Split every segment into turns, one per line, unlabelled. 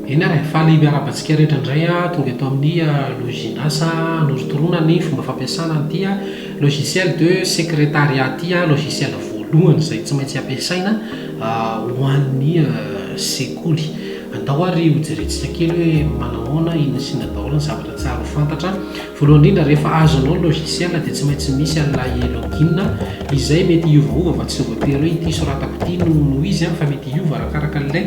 Eny ary e, faly miarahaba antsika rehetra indray tonga eto amin'ny Loginas hanorotoroana ny fomba fampiasana an'ity logiciel de secrétariat ity, logiciel voalohany izay tsy maintsy ampiasaina ho an'ny sekoly. Andao ary hojerentsika kely hoe manahoana, inona sy inona daholo ny zavatra tsara ho fantatra. Voalohany indrindra, rehefa azonao ny logiciel dia tsy maintsy misy an'ilay login izay mety hiovaova fa tsy voatery hoe ity soratako ity no no izy fa mety hiova arakaraka an'ilay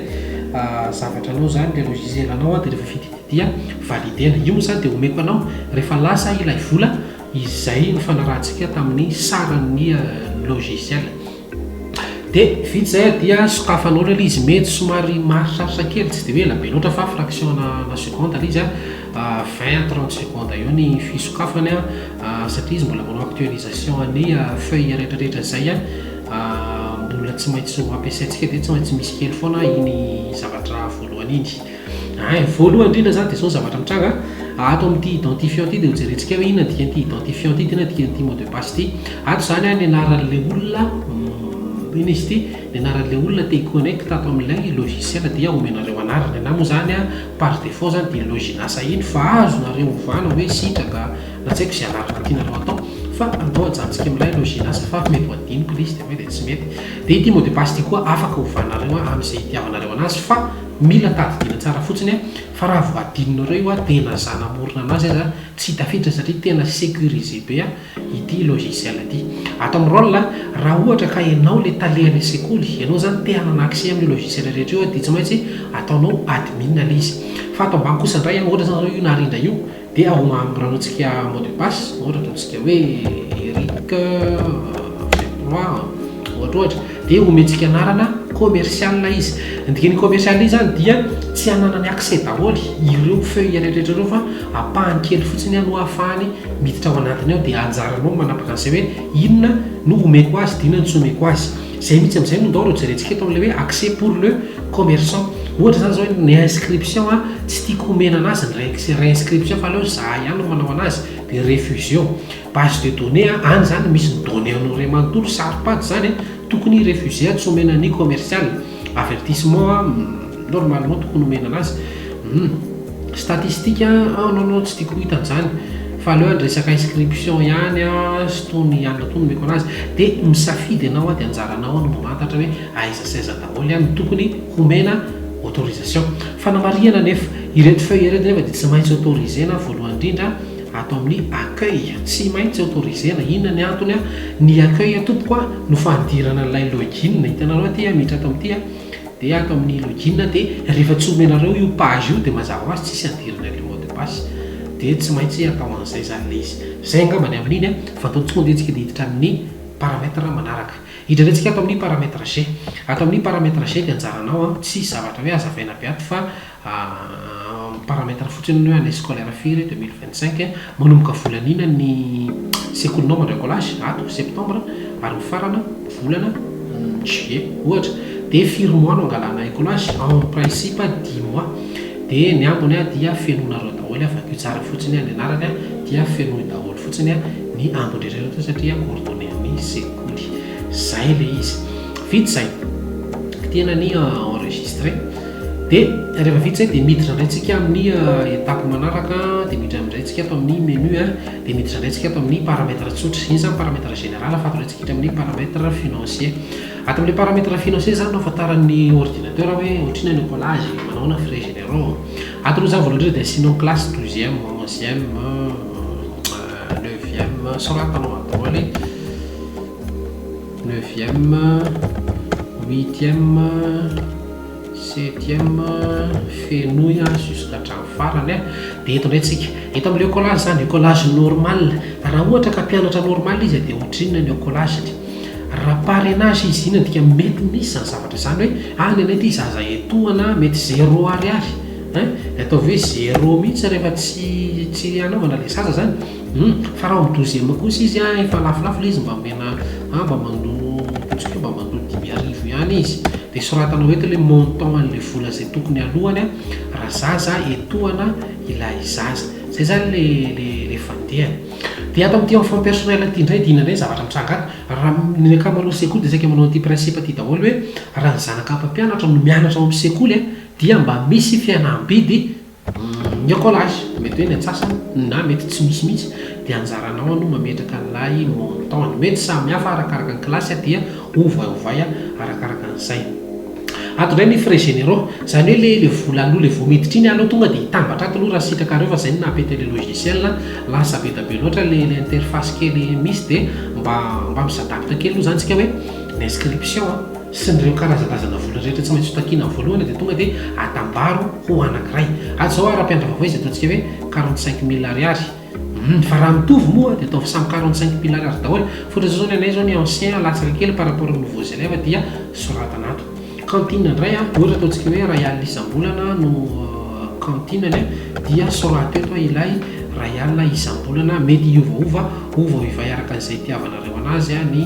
zavatra anao izany, ilay logiciel anao dia rehefa vita ity dia valider-na. Io moa izany dia omeko anao rehefa lasa ilay vola izay nifanarahantsika tamin'ny saran'ny logiciel. Dia vita izay dia sokafanao ilay izy, mety somary maharitraritra kely, tsy dia hoe ela be loatra fa fraction ana seconde ilay izy an, 20 à 30 secondes eo ny fisokafany an, satria izy mbola manao actualisation ny feuille rehetra rehetra izay an, mbola tsy maintsy ho ampiasaintsika dia tsy maintsy misy kely foana iny zavatra voalohany iny. Ein, voalohany indrindra izany dia izao ny zavatra mitranga, ato amin'ity identifiant ity dia hojerentsika hoe inona ny dikan'ity identifiant ity, inona ny dikan'ity mot de passe ity. Ato izany an, ny anaran'ilay olona, inona izy ity, ny anaran'ilay olona te hi-connecte ato amin'ilay logiciel dia omenareo anarana. Na moa izany an, par défaut izany dia Loginasa iny fa azonareo ovana hoe Sitraka na tsy haiko izay anarana tianareo atao fa andao ajanontsika amin'ilay Loginasa fa mety ho adinoko ilay izy dia hoe dia tsy mety. Dia ity mot de passe ity koa afaka ovanareo amin'izay itiavanareo anazy fa Mila tadidiana tsara fotsiny a, fa raha vao adinonareo io a dia na za namorona anazy aza tsy tafiditra satria tena sécurisé be a ity logiciel ity. Ato amin'ny rôle a, raha ohatra ka ianao le tale an'ilay sekoly, ianao zany te hanana accès amin'io logiciel rehetra io a dia tsy maintsy ataonao admin le izy. Fa ato ambany kosa indray a, ohatra zany zao io narindra io Dia ao amborantsika mot de passe, ohatra ataontsika hoe Eric 23 ohatra ohatra, dia omentsika anarana commercial izy. Ny dikan'io commercial io izany dia tsy hananany accès daholo ireo feuille rehetra ireo fa ampahany kely fotsiny no ahafahany miditra ao anatiny ao, dia anjaranao no manapaka an'izay hoe inona no omeko azy dia inona no tsy omeko azy. Izay mihitsy amin'izay no ndao reo jerentsika eto amin'ilay hoe accès pour le commerçant. Ohatra izany izao hoe ny inscription a, tsy tiako omena anazy ny réinscription fa aleo za ihany no manao anazy dia refuseo. Base de données a, any izany misy ny données anao iray manontolo, saro-pady izany a, tokony refuser tsy omena ny commercial. Avertissement a, normalement tokony omena anazy. Hum. Statistique a, non non tsy tiako ho hitany izany fa aleo any resaka inscription ihany a sy tony anona tony omeko anazy dia misafidy ianao a dia anjaranao no mamantatra hoe aiza sy aiza daholo a no tokony homena autorisation. Fanamarihana anefa, ireto feuille ireto nefa dia tsy maintsy autorisena voalohany indrindra ato amin'ny accueil, tsy maintsy autorisena, inona ny antony a, ny accueil tompoko a no fanidirana an'ilay login, hitanareo aty a miditra ato amin'ity a, Dia ato amin'ny login dia rehefa tsy omenareo io page io dia mazava ho azy tsisy handirana ilay mot de passe. Dia tsy maintsy atao an'izay izany ilay izy. Izay angamba ny amin'iny an, fa atao tonga dia tsika dia hiditra amin'ny paramètre manaraka. Hiditra indray tsika ato amin'ny paramètre G. Ato amin'ny paramètre G dia anjaranao an, tsisy zavatra hoe hazavaina be ato fa Paramètre fotsiny ny hoe année scolaire firy 2025, manomboka volana inona ny sekolinao mandray collage, ato septembre, ary mifarana volana juillet ohatra, dia firy mois no angalana écolage, en principe dix mois, dia ny ambiny dia fenoinareo daholo, vakio tsara fotsiny ny anarany dia fenoy daholo fotsiny ny ambiny rehetra rehetra satria coordonnées an'ny sekoly, zay le izy, vita izay, kitihana ny enregistrer. Dia rehefa vita izay dia miditra indray tsika amin'ny étape manaraka, dia miditra indray tsika ato amin'ny menu dia miditra indray tsika ato amin'ny paramètre tsotra. Iny izany paramètre général fa ato indray tsika hiditra amin'ny paramètre financier. Ato amin'ilay paramètre financier izany no ahafantaran'ny ordinateur hoe ohatrinona ny écolage, manao ahoana ny frais généraux. Ato aloha izany voalohany indrindra dia asianao classe douzième, onzième, neuvième, soratanao ato daholo. Neuvième, huitième, septième, fenoy jusqu'à hatramin'ny farany a! Dia eto indray tsika, eto amin'ilay écolage izany, écolage normal, raha ohatra ka mpianatra normal izy dia ohatrinona ny écolage-ny? Raha parrainage izy, inona ny dikany? Mety misy izany zavatra izany hoe any anie ity zaza etoana mety zéro ariary hein, dia ataovy hoe zéro mihitsy rehefa tsy tsy hanaovana ilay zaza izany. Hum, fa raha ao amin'ny douzième kosa izy an, efa lafolafo ilay izy mba omena an, mba mandoa ataontsika hoe mba mandoa 5000 ihany izy. Dia soratanao eto ilay montant an'ilay vola izay tokony aloany an, raha zaza etoana ilay zaza. Izay izany ilay ilay ilay fandehany. Dia ato amin'ity enfant personnel ity indray dia inona indray ny zavatra mitranga ato? Raha ny ankamaroan'ny sekoly dia saika manao an'ity principe ity daholo hoe raha ny zanaka mpampianatra no mianatra ao amin'ny sekoly an, dia mba misy fihenam-bidy ny écolage, mety hoe ny antsasany na mety tsy misy mihitsy dia anjaranao no mametraka an'ilay montant-ny. Mety samy hafa arakaraka ny kilasy dia ovaovay arakaraka an'izay. Ato indray ny frais généraux, izany hoe le le vola aloa le vao miditra iny aloha tonga dia hitambatra ato aloha raha sitrakareo fa izay no naha-pety an'ilay logiciel, lasa be dia be loatra le le interface kely misy dia mba mba mi-s'adapte kely aloha izany tsika hoe ny inscription an. sy ny ireo karazakazana vola rehetra tsy maintsy ho takiana amin'ny voalohany dia tonga dia atambaro ho anankiray. Ato izao ara-piandra vaovao izy ataontsika hoe 45 mille ariary. Hum, fa raha mitovy moa dia ataovy samy 45 mille ariary daholo. Fa ohatra izao izao ny anay izao ny ancien latsaka kely par rapport amin'ny nouveaux élèves dia soratana ato. Cantine indray an, ohatra ataontsika hoe 1000 isam-bolana no cantine-ny dia sorato eto ilay 1000 isam-bolana, mety hiovaova, ovaovay araka an'izay itiavanareo anazy ny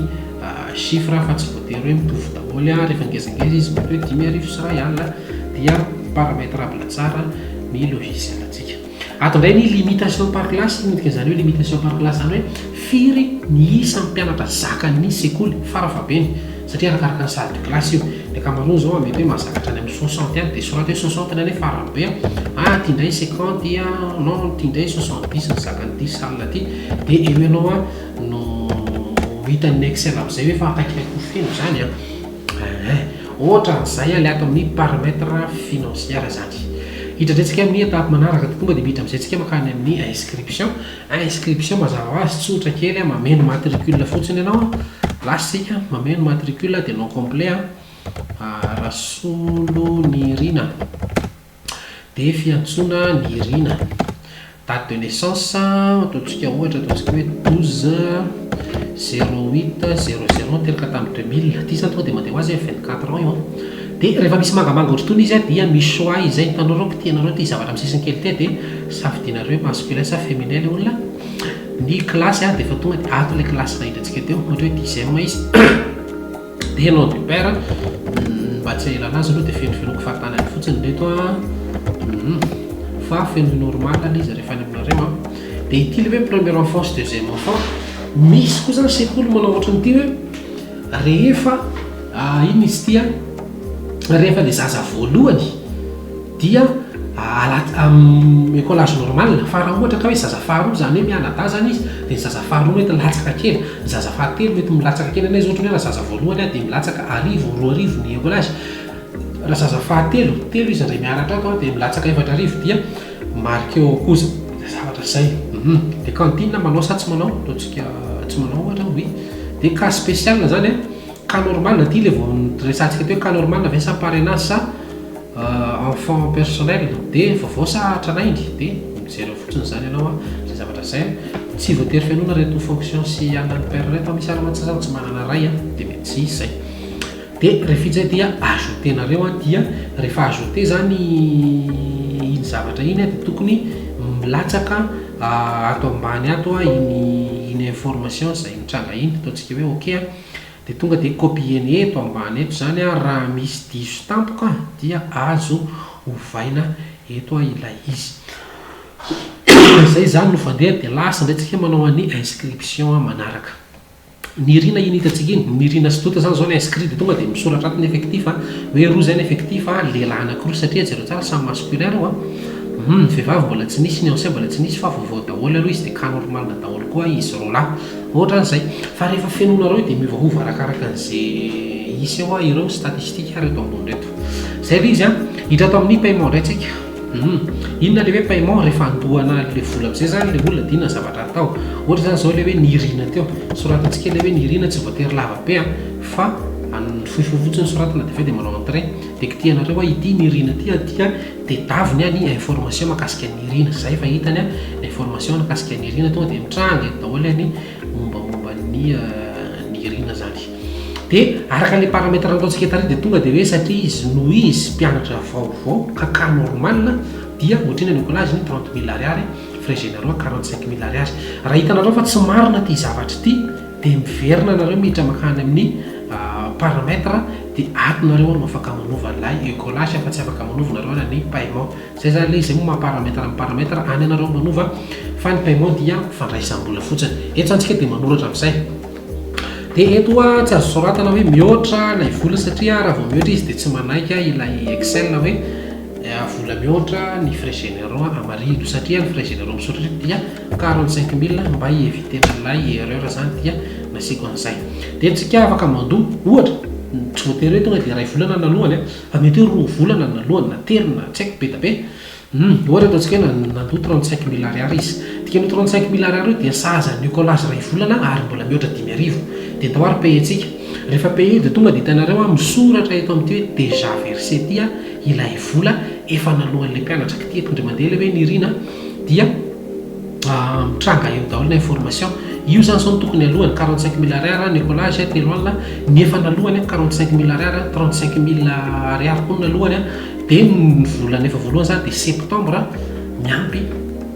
chiffre fa tsy voatery hoe mitovy daholo rehefa ngezangeza izy mety hoe 1500 dia parametrable tsara ny logiciel antsika. Ato indray ny limitation par classe, inona dikan'izany hoe limitation par classe izany hoe firy ny isan'ny mpianatra zakan'ny sekoly farafahabeny satria arakaraka ny salle de classe io, ny ankamaroany izao mety hoe mahazaka hatrany amin'ny 60 any dia soraty hoe 60 ny any farany be ah ity indray 50 non ity indray 70 ny zakan'ity salle ity dia eo ianao no ho hitan'ny Excel amin'izay hoe efa akaikikaiky ho feno izany an! Eeh! Ohatran'izay ilay ato amin'ny paramètre financière izany. Hiditra indray tsika amin'ny étape manaraka dia tonga dia miditra amin'izay tsika mankany amin'ny inscription. Inscription mazava ho azy tsotra kely an, mameno matricule fotsiny ianao an, lasa isika mameno matricule dia nom complet an, Rasolonirina. Dia fiantsoana Nirina. Date de naissance, ataontsika ohatra ataontsika hoe 12 08 00 teraka tamin'ny 2000. Ity izany tonga dia mandeha ho azy 24 ans io an. Dia rehefa misy mangamanga ohatr'itony izy dia misy choix izay. Hitanareo kitihanareo ity zavatra amin'ny sisiny kely ity dia safidianareo hoe masculin sa féminin ilay olona. Ny classe dia efa tonga dia ato ilay classe nahitantsika teo, ohatra hoe dixième izy. Dia nom du père, mba tsy hahelana azy aloha dia fenofenoiko fahatany any fotsiny ireto an, fa fenoy normal ilay izy rehefa any aminareo an. Dia ity ilay hoe premier enfant sy deuxième enfant, misy koa izany sekoly manao ohatran'ity hoe rehefa inona izy ity an, rehefa ilay zaza voalohany dia écolage normal fa raha ohatra ka hoe zaza faharoa izany hoe mianadahy izany izy dia ny zaza faharoa mety milatsaka kely, ny zaza fahatelo mety milatsaka kely, anay izao ohatra hoe raha zaza voalohany dia milatsaka 1000, 2000 ny écolage, raha zaza fahatelo, telo izy indray mianatra ato dia milatsaka 4000 dia marquer ao koa izay zavatra izay, dia cantine manao sa tsy manao, ataontsika tsy manao ohatra oui, dia cas spécial izany an, cas normal ity ilay vao niresahantsika teo hoe cas normal ve sa parrainage sa Enfant personnel dia vaovao sa tranainy? Dia mijery eo fotsiny izany ianao an, izay zavatra izay an. Tsy voatery fenoina ireto fonction sy anona ny père ireto an, misy ary mantsy sasany tsy manana ray an, dia mety tsy hisy izay. Dia rehefa izay dia ajouter-nareo an, dia rehefa ajouter izany iny zavatra iny an, dia tokony milatsaka ato ambany ato an iny iny information izay nitranga iny, ataontsika hoe ok an. Dia tonga dia copier-ny eto ambany eto izany an, raha misy diso tampoka dia azo ovaina eto ilay izy. Izay izany no fandeha dia lasa indray tsika manao an'ny inscription manaraka. Nirina iny hitantsika iny, Nirina sy Tota izany izao ny inscrit dia tonga dia misoratra ato ny effectif hoe roa izay ny effectif lehilahy anankiroa satria jereo tsara samy masculin ireo an. Hum, ny vehivavy mbola tsy nisy, ny ancien mbola tsy nisy fa vaovao daholo aloha izy dia cas normal daholo koa izy roalahy. Ohatran'izay. Fa rehefa fenoinareo dia miovaova arakaraka an'ze hisy eo ireo statistique reto ambony reto. Zay le izy an. Hiditra ato amin'ny paiement indray tsika. Hum. Inona le hoe paiement? Rehefa andohana le vola am'zay zany le olona dia inona ny zavatra atao? Ohatra zany zao le hoe nirina teo. Soratantsika le hoe nirina tsy voatery lava be an, fa fohifohy fotsiny soratana dia avy eo dia manao entrée. Dia kitihanareo hoe ity nirina ity aty an. Tedaviny ny information makasika an'i Nirina, zay efa hitany ny information mikasika an'i Nirina tonga dia mitranga eto daholo ny mombamomba an'i Nirina zany. Dia araka ilay paramètre nataontsika tary dia tonga dia hoe satria izy noho izy mpianatra vaovao ka cas normal dia ohatr'inona ny écolage ny 30 000 ariary, frais généraux 45 000 ariary. Raha hitanareo fa tsy marina ity zavatra ity dia miverina nareo miditra mankany amin'ny paramètre dia ato nareo no afaka manova an'ilay écolage fa tsy afaka manova nareo any ny paiement. Zay zany ilay izy, zay moa maha paramètre ny paramètre, any ianareo manova fa ny paiement dia fandraisam-bola fotsiny. Eto zany tsika dia manoratra amin'izay. Dia eto tsy azo soratana hoe mihoatra ilay vola satria raha vao mihoatra izy dia tsy manaiky ilay excel hoe. vola mihoatra ny frais généraux amarihina satria ny frais généraux misoratra eto dia 45 000. Mba hi-éviter ilay erreur zany dia nasiako an'izay. Dia tsika afaka mandoa, ohatra, tsy voatery hoe tonga dia ray volana nalohany fa mety hoe 2 volana nalohany na telo na tsy haiko be da be. Ohatra ataontsika hoe nandoa 35 000 ariary izy. Dikany 35 000 ariary io dia sahaza ny écolage ray volana ary mbola mihoatra 5000. Dia atao ary paye-tsika. Rehefa paye dia tonga dia hitanareo misoratra eto amin'ity hoe déjà versé ty ilay vola efa nalohan'ilay mpianatra. Kitihako indray mandeha ilay hoe Nirina dia mitranga eo daholo ny information. Io zany zao no tokony alohany 45 000 ariary ny écolage 30 000. Ny efa nalohany 45 000 ariary, 35 000 ariary koa no nalohany. Dia ny volana efa voalohany zany dia septembre miampy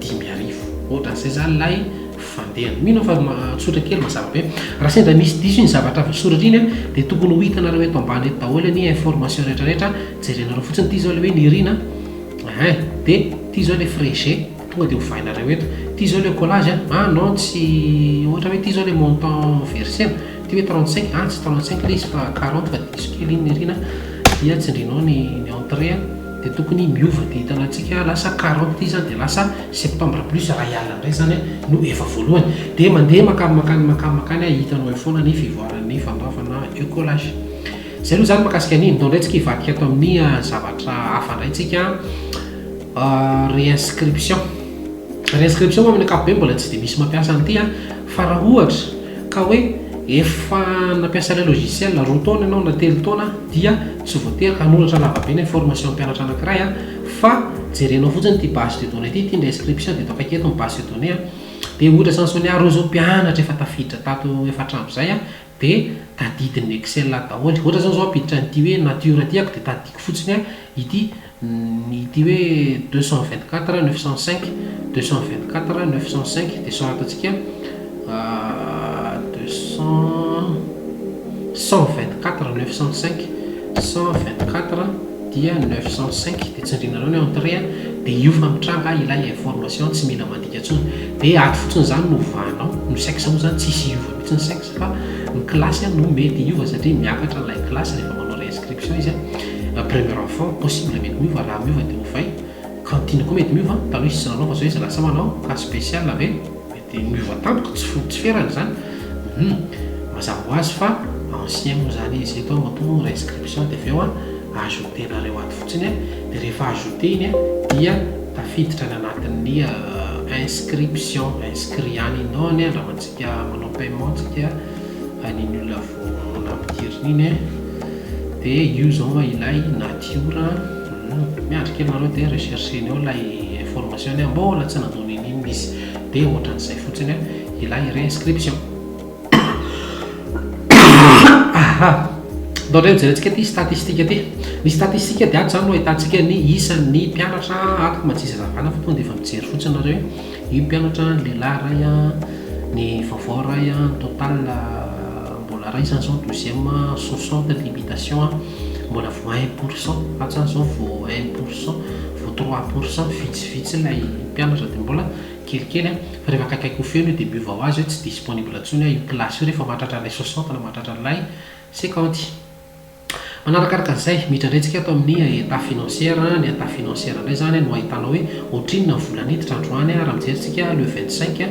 5000. Ohatran'izay zany ilay fandehany. Mino fa tsotra kely, mazava be. Raha sendra misy diso iny zavatra voasoratra iny dia tokony ho hitanareo eto ambany eto daholo ny information rehetrarehetra. Jerenareo fotsiny ity zao ilay hoe Nirina ein, dia ity zao ilay frais G, tonga dia ovainareo eto. Ity zao ilay écolage, ah non, tsy ohatra hoe ity zao ilay montant versena ity hoe 35, ah tsy 35 ilay izy fa 40 fa diso kely iny Nirina, dia tsindrinao ny entrée dia tokony miova, dia hitanantsika lasa 40 ity zany, dia lasa septembre plus 1000 indray zany no efa voalohany. Dia mandeha makany makany makany makany, hitanao eo foana ny fivoaran'ny fandoavana écolage. Zay aloha zany mahakasika an'iny. Ndao indray tsika hivadika ato amin'ny zavatra hafa indray tsika, réinscription. Réinscription moa amin'ny ankapobeny mbola tsy dia misy mampiasa an'ity fa raha ohatra ka hoe efa nampiasa ilay logiciel 2 taona ianao na 3 taona dia tsy voatery hanoratra lavabe ny information mpianatra anankiray fa jerenao fotsiny ity base de données ity. Ity ny réinscription dia eto akaiky eto ny base de données. Dia ohatra zany zao ny ahy reo zao mpianatra efa tafiditra tato efa hatramin'izay dia tadidin'ny Excel daholo. Ohatra zao ampiditra an'ity hoe nature ty ako dia tadidiko fotsiny ity hoe 224 905, 224 905, dia soratantsika deux cent 124 905, 124 dia 905, dia tsindrinareo ny entrée dia io fa mitranga ilay information, tsy mila mandika intsony. Dia ato fotsiny zany no ovanao ny sexe. Moa zany tsisy hiova mihitsy ny sexe fa ny classe no mety hiova satria miakatra ilay classe rehefa manao réinscription izy. Premier enfant possible mety miova, raha miova dia ovay. Cantine koa mety miova, taloha izy tsy nanao fa zao izy lasa manao cas spécial ve, mety miova tampoka, tsy fo tsy ferana zany. Mazava ho azy fa ancien moa zany izy eto matoa réinscription. Dia avy eo ajoutenareo ato fotsiny dia rehefa ajouté iny dia tafiditra ny anatin'ny inscription, inscrit any iny ao ny andramantsika manao paiement tsika an'iny olona vao nampidirina iny. Dia io zao ilay natiora, miandry kely nareo dia rechercheny eo ilay information ny mbola tsy nandona iny iny izy. Dia ohatran'izay fotsiny ilay réinscription. Aha, ndao indray mijerentsika ty statistique ty. Ny statistique dia ato zany no ahitantsika ny isan'ny mpianatra ato. Matsisy hazavana fa tonga dia efa mijery fotsiny nareo hoe io mpianatra lehilahy ray ny vaovao ray total mbola ray zany zao douzième, 60 limitation mbola vo 1 % ato zany zao, vo 1 %, vo 3 %, vitsivitsy ilay mpianatra dia mbola kelikely fa rehefa akaikaiky ho feno io dia miova ho azy hoe tsy disponible intsony io classe io rehefa mahatratra ilay 60 na mahatratra ilay 50. Manarakaraka an'izay, miditra indray tsika ato amin'ny état financière. Ny état financière indray zany no ahitanao hoe ohatrinona ny vola niditra androany. Raha mijery tsika le 25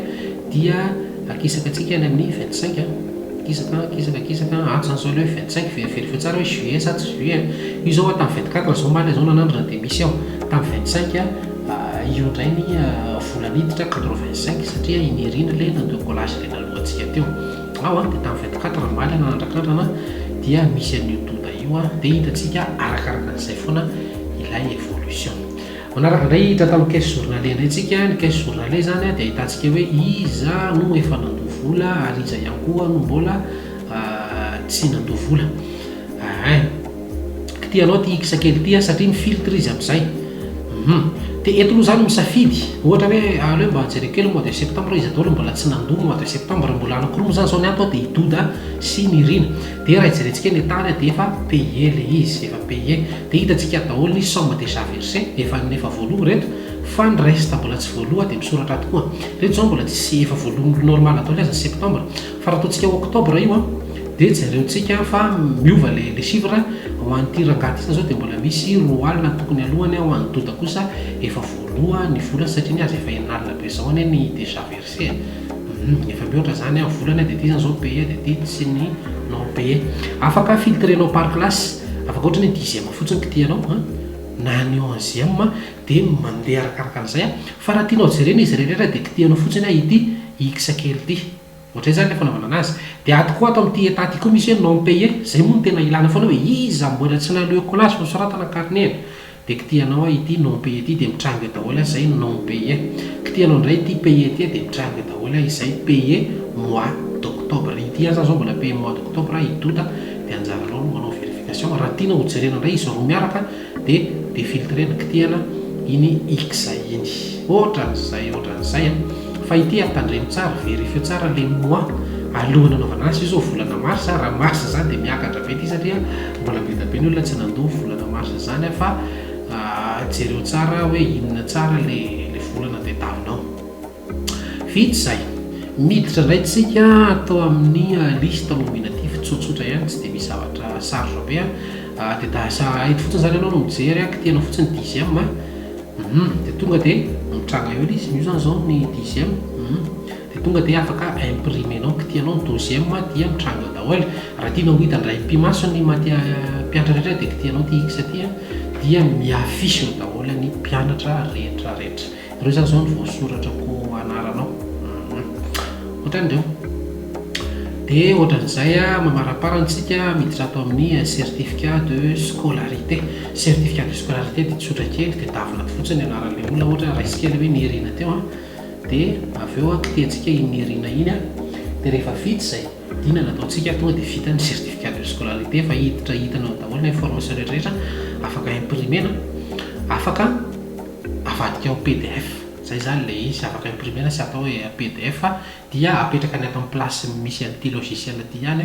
dia akisaka atsika any amin'ny 25, kisaka, kisaka, kisaka ato zany zao le 25. Vérifier tsara hoe juillet sa tsy juillet io zao. Tamin'ny 24 zao maly zao nanandrana dia misy ao tamin'ny 25 io indray ny vola niditra 85 satria inirina le nandoa écolage le nalohantsika teo ao dia tamin'ny 24 maly nanandrakandrana dia misy an'io doda io dia hitantsika arakaraka an'izay foana ilay évolution. Manaraka indray, hiditra tamin'ny caisse journalier indray tsika. Ny caisse journalier zany dia ahitantsika hoe iza no efa nandoa vola ary iza ihany koa no mbola tsy nandoa vola ein. Kitihanao ty x kely ty satria mi-filtre izy amin'izay. Dia eto aloha zany misafidy ohatra hoe aleo mba jereko kely mois de septembre iza daholo mbola tsy nandoa mois de septembre. Mbola anankiroa moa zany zao ny ato dia i Doda sy Nirina. Dia raha hijerentsika ny tany dia efa payé le izy, efa payé, dia hitantsika daholo ny somme déjà versé efa voaloa reto. Fa ny reste mbola tsy voaloa dia misoratra ato koa reto zao mbola tsy efa voaloa normal daholo aza septembre. Fa raha ataontsika octobre io. Dia jereontsika fa miova le le chiffre, ho an'ity rangahy ity zany zao dia mbola misy 20 tokony alohany, ho an'i Doda kosa efa voaloa ny volany satria ny azy efa 60 be zao anie ny déjà versé e! Hum efa mihoatra zany an volany dia ity zany zao payé dia ity tsy ny non payé. Afaka filtrer-nao par classe, afaka ohatra ny hoe dixième fotsiny kitihanao an, na ny onzième dia mandeha arakaraka an'izay an, fa raha tianao jerena izy rehetra dia kitihanao fotsiny an ity X kely ity. Ohatray izany ilay fanaovana anazy. Dia ato koa ato amin'ity état ity koa misy hoe non payé, izay moa no tena ilana foana hoe iza mbola tsy naloako anazy vao soratana carnet. Dia kitihanao ity non payé ity dia mitranga eo daholo izay non payé. Kitihanao indray ity payé ity dia mitranga eo daholo izay payé mois d'octobre. Ity ihany izany izao mbola payé mois d'octobre i Doda dia anjaranao no manao vérification. Raha tiana hojerena indray izy roa miaraka dia defiltrena, kitihana iny X iny. Ohatran'izay ohatran'izay an! Fa ity an, tandremo tsara, verifieo tsara le mois alohan'ny anaovana azy, io zao volana mars, raha mars zany dia miakatra be ity satria mbola be dia be ny olona tsy nandoa volana mars zany an, fa jereo tsara hoe inona tsara le le volana tadiavinao. Vita izay. Miditra indray tsika atao amin'ny liste nominative tsotsotra ihany, tsy dia misy zavatra sarotra be an. Dia lasa eto fotsiny izany ianao no mijery an, kitihanao fotsiny dixième an, hum, dia tonga dia mitranga eo ilay izy, io izany izao ny dixième, hum, dia tonga dia afaka imprimer-nao, kitihanao ny douzième dia mitranga eo daholo. Raha tianao ho hita indray pimaso ny mati- mpianatra rehetra dia kitihanao ity X ity an, dia mi-affiche eo daholo ny mpianatra rehetra rehetra. Ireo zany zao no voasoratrako anaranao. Ohatran'ireo. Dia ohatran'izay mamaraparana tsika miditra ato amin'ny certificat de scolarité. Certificat de scolarité dia tsotra kely dia davina fotsiny ny anaran'ilay olona ohatra raisy kely hoe Nirina teo an. Dia avy eo kitihantsika iny Nirina iny an. Dia rehefa vita izay dina nataontsika tonga dia vita ny certificat de scolarité fa hiditra hitanao daholo ny information rehetra rehetra afaka imprimer-na afaka avadika ho pdf, zay zany le izy, afaka imprimer-na sy atao hoe pdf dia apetraka any ato amin'ny place misy an'ity logiciel ity ihany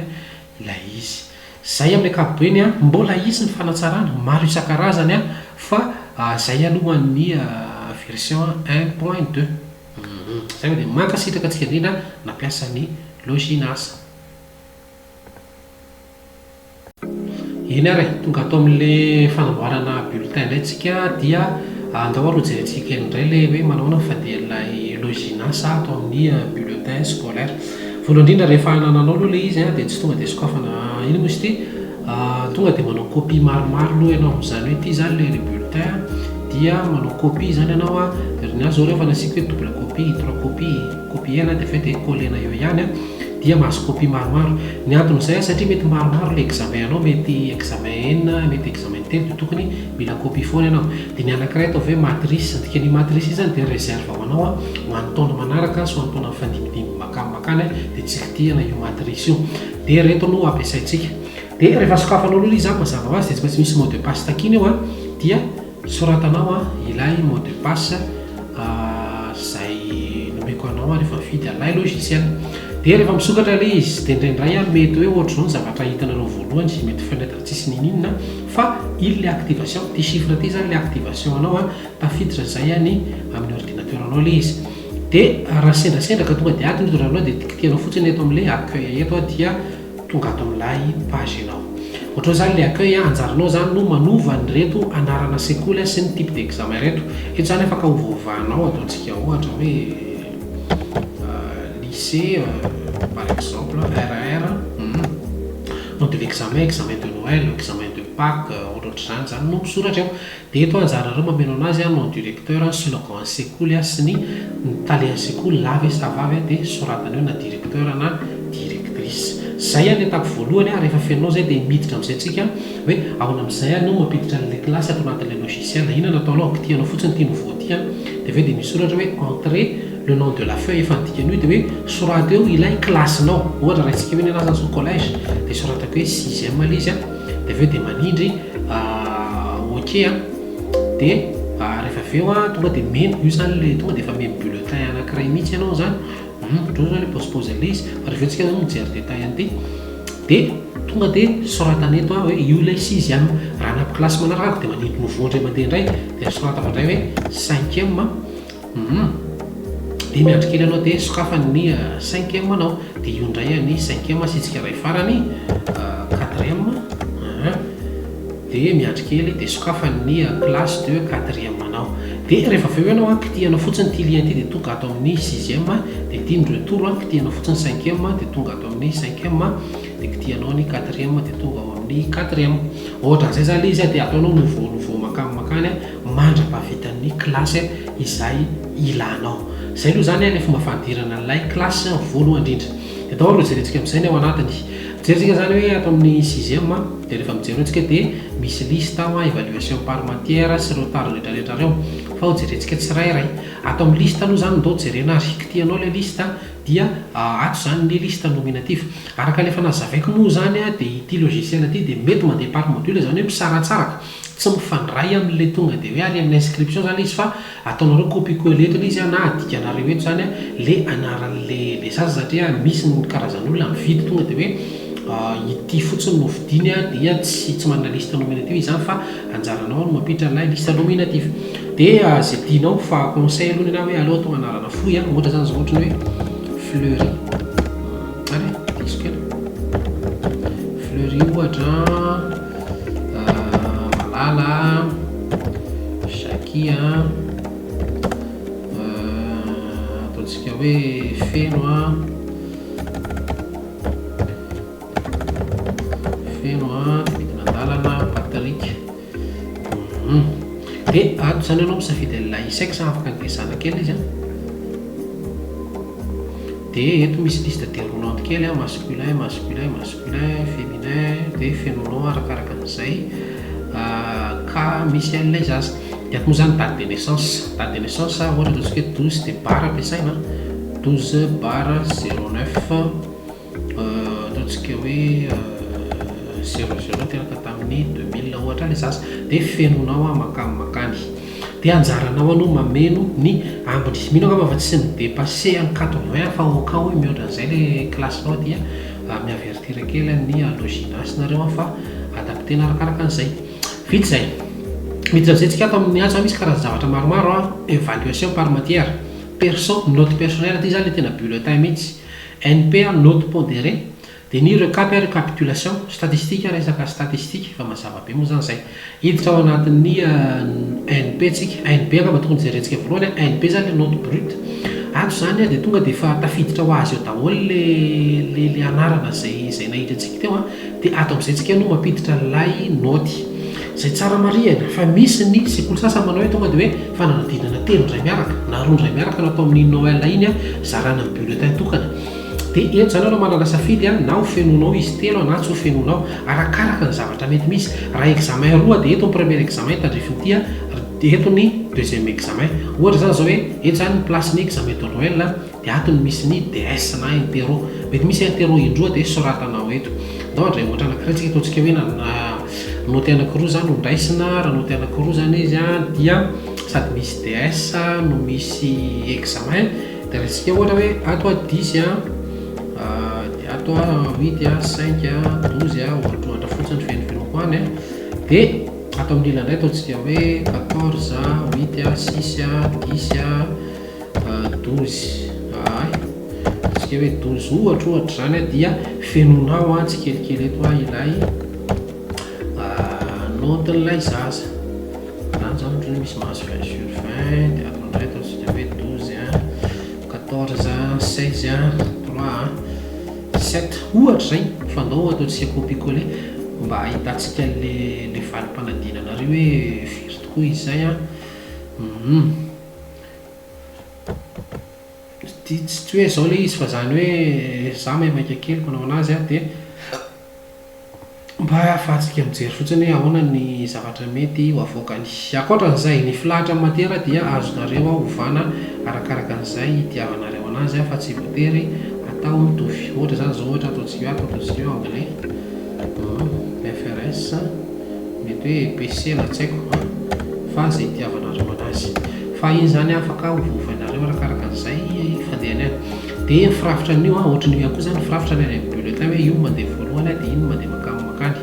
ilay izy. Zay amin'ny ankapobeny an, mbola hisy ny fanatsarana maro isan-karazany an, fa zay aloha ho an'ny version un point deux. Zay fa dia mankasitraka antsika indrindra nampiasa ny Loginasa. Eny ary e, tonga ato amin'le fanamboarana bulletin indray tsika dia andao ary hojerentsika kely indray le hoe manahoana ny fandehan'ilay Loginas ato amin'ny bulletin scolaire. Voalohany indrindra rehefa anananao aloha ilay izy dia tsy tonga dia sokafana inona moa izy ity, tonga dia manao copie maromaro aloha ianao, izany hoe ity izany ilay bulletin dia manao copie izany ianao, ry ny ahy izao rehefa nasiako hoe double copie, trois copie, copier-na dia avy eo dia coller-na eo ihany. dia mahazo copie maromaro. Ny anton'izay satria mety maromaro ilay examen anao, mety examen enina, mety examen telo dia tokony mila copie foana ianao. Dia ny anankiray ataovy hoe matrice, ny dikan'io matrice io izany dia reserve ho anao ho an'ny taona manaraka sy ho an'ny taona mifandimbidimby makany makany dia tsy kitihana io matrice io. Dia ireto no ampiasaintsika. Dia rehefa sokafanao aloha ilay izy mazava ho azy dia tsy maintsy misy mot de passe takiana eo dia Soratanao ilay mot de passe izay nomeko anao rehefa mifidy an'ilay logiciel. Dia rehefa misokatra ilay izy dia indraindray ary mety hoe ohatr'izao ny zavatra hitanareo voalohany izay mety fenêtre tsisy niniana fa iny ilay activation, ity chiffre ity izany ilay activation anao tafiditra izay any amin'ny ordinateur anao ilay izy. Dia raha sendrasendra ka tonga dia ato ny idoranao dia kitihanao fotsiny eto amin'ilay accueil eto dia tonga ato amin'ilay page ianao. Ohatrao izany ilay accueil, anjaranao izany no manova an'ireto anarana sekoly sy ny type d'examen ireto. Eto izany afaka ovaovanao, ataontsika ohatra hoe lycée par exemple RR, nom de l'examen, examen de Noël, examen de Pâques, ohatrohatr'izany izany no misoratra eo. Dia eto anjaranareo mameno anazy an, nom directeur an, slogan an'ny sekoly an, sy ny ny tale an'ny sekoly lahy ve sa vavy an, dia soratana eo na directeur na directrice. Zay an ny étape voalohany an, rehefa fenonao zay dia miditra amin'izay tsika hoe ahoana amin'izay an no mampiditra an'ilay classe ato anatin'ilay logiciel. Inona no ataonao? Kitihanao fotsiny ity nouveau ity an, dia avy eo dia misoratra hoe entrée le nom de la feuille efa ny dikan'io dia hoe soraty eo ilay classe-nao. Ohatra raisika hoe ny anazy zany zao collège dia soratako hoe sixième ilay izy an, dia avy eo dia manindry Ok an! Dia rehefa avy eo an, tonga dia meno, io izany ilay tonga dia efa meno bulletin anankiray mihitsy ianao izany, hum, ohatr'izao izany ilay paozipaozy an'ilay izy, fa rehefa avy eo tsika izany mijery détail an'ity, dia tonga dia soratana eto an hoe io ilay sixième, raha hanampy classe manaraka aho dia manindry nouveau indray mandeha indray, dia soratako indray hoe cinquième an, hum. Dia miandry kely ianao dia sokafany ny cinquième anao. Dia io indray ny cinquième asiantsika iray farany, quatrième, un. Dia miandry kely dia sokafany ny classe de quatrième anao. Dia rehefa avy eo ianao an, kitihanao fotsiny ity lien ity dia tonga ato amin'ny sixième, dia ity ny retour an, kitihanao fotsiny cinquième dia tonga ato amin'ny cinquième, dia kitihanao ny quatrième dia tonga ao amin'ny quatrième. Ohatran'izay izany ilay izy an, dia ataonao nouveau nouveau mankany mankany an, mandra-pahavitan'ny classe izay ilanao. Izay aloha izany ilay fomba fanidirana an'ilay classe voalohany indrindra. Dia atao aloha jerentsika amin'izay ny ao anatiny. Mijery isika izany hoe ato amin'ny sixième, dia rehefa mijery eo isika dia misy liste ao, évaluation par matière sy ireo tariny rehetra rehetra ireo. Fa ho jerentsika tsirairay. Ato amin'ny liste aloha izany ndao jerena ary. Kitihanao ilay liste dia ato izany ny liste nominative. Araka ilay efa nazavaiko moa izany dia ity logiciel ity dia mety mandeha par module, izany hoe misaratsaraka. Tsy mifandray amin'ilay tonga dia hoe ary amin'ny inscription izany izy fa ataonareo copie coller eto ilay izy na adikanareo eto izany le anaran'le le zaza satria misy ny karazan'olona mividy tonga dia hoe ity fotsiny no vidiany dia tsy tsy manana liste nominative izy izany fa anjaranao no mampiditra an'ilay liste nominative dia izay tianao fa conseil aloha ny anah hoe aleo atao anarana fohy ohatra izany izao ohatra ny hoe Fleury ary diso kely Fleury ohatra Malala, Jackie a, ataontsika hoe Feno a, Feno a, midina an-dalana, Patrick. Dia ato izany ianao misafidy an'ilay sexe, afaka angezana kely izy an. Dia eto misy liste déroulante kely an, masculin, masculin, masculin, féminin, dia fenoinao arakaraka an'izay cas misy an'ilay zaza. Dia ato moa izany date de naissance, date de naissance ohatra ataontsika hoe 12 dia barre ampiasaina, 12 barre 09 ataontsika hoe 00 teraka tamin'ny 2000 ohatra ilay zaza, dia fenoinao mankany mankany. Dia anjaranao aloha mameno ny ambiny. Mino angamba fa tsy mi-depasser an'i 80 fa au cas où mihoatra an'izay le classe-nao dia mi-avertir kely ny loginas nareo an fa adapter-na arakaraka an'izay. Vita izay. Miditra amin'izay tsika ato amin'ny ato zany misy karazan-javatra maromaro an, évaluation par matière, perso, note personnelle, ity zany le tena bulletin mihitsy, NP, note pondérée, Dia ny recap a recapitulation, statistique resaka statistique, efa mazava be moa izany izay. Hiditra ao anatin'ny NP tsika, NB angamba tokony jerentsika voalohany a, NB izany ilay note brute. Ato izany dia tonga dia efa tafiditra ho azy eo daholo le le le anarana izay izay nahiditra antsika teo a, dia ato amin'izay tsika no mampiditra an'ilay naoty. Izay tsara marihana fa misy ny sekoly sasany manao hoe tonga dia hoe fananadinana telo indray miaraka na roa indray miaraka no atao amin'iny Noël iny a, zarana amin'ny bulletin tokana. Dia eto izany ianao manana safidy an, na ho fenoinao izy telo na tsy ho fenoinao, arakaraka ny zavatra mety misy. Raha examen roa dia eto ny premier examen tandrifin'ity an, dia eto ny deuxième examen. Ohatra izany izao hoe eto izany ny place-n'ny examen de Noël an, dia ato no misy ny DS na interro. Mety misy interro indroa dia soratanao eto. Ndao handray ohatra anankiray tsika, ataontsika hoe nanana naoty anankiroa izany no ndraisina, raha naoty anankiroa izany izy an, dia sady misy DS no misy examen. Dia raisika ohatra hoe ato a dix a, dia ato a huit a, cinq a, 12 a, ohatrohatra fotsiny fenofenoako any a. Dia ato amin'ny ilany indray ataontsika hoe 14 a, huit a, six a, dix a, 12 ay, ataontsika hoe 12 ohatrohatra izany a, dia fenoinao a tsikelikely eto a ilay note-n'ilay zaza. Izany izany ohatra hoe misy mahazo 20 sur 20 dia ato indray ataontsika hoe 12 a, 14 a, 16 a, 3 a, 7 ohatra izay fa ndao ataontsika copie coller mba ahitantsika an'le le valim-panadinanareo hoe firy tokoa izy izay a. Tsy tsy hoe izao ilay izy fa izany hoe za maimaika kely manao anazy a dia Mba ahafahantsika mijery fotsiny hoe ahoana ny zavatra mety ho avoakany. Ankoatra an'izay, ny filahatra amin'ny matière dia azonareo ovana arakaraka an'izay itiavanareo anazy fa tsy voatery atao mitovy. Ohatra izany izao ohatra ataontsika hoe ato ataontsika hoe anglais, FRS, mety hoe EPC na tsy haiko an, fa izay itiavanareo anazy. Fa iny izany afaka ovaovainareo arakaraka an'izay fandehany any. Dia ny firafitra an'io an, ohatran'io ihany koa izany ny firafitra ny any amin'ny bulletin hoe io mandeha voalohany dia iny mandeha mankany mankany.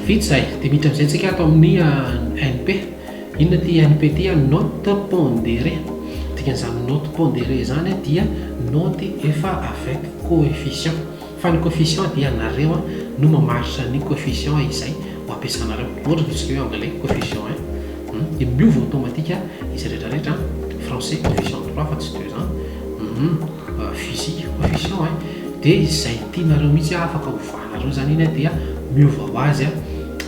Vita izay, dia miditra amin'izay tsika ato amin'ny NP. Inona ity NP ity an? Note pondérée. Dikan'izany note pondérée izany dia note efa avec coefficient. Fa ny coefficient dia nareo no mamaritra ny coefficient izay ho ampiasanareo. Ohatra ataontsika hoe anglais coefficient un, dia miova automatique izy rehetra rehetra, français coefficient trois fa tsy deux zany, physique coefficient un, dia izay tianareo mihitsy afaka ovanareo zany iny dia miova ho azy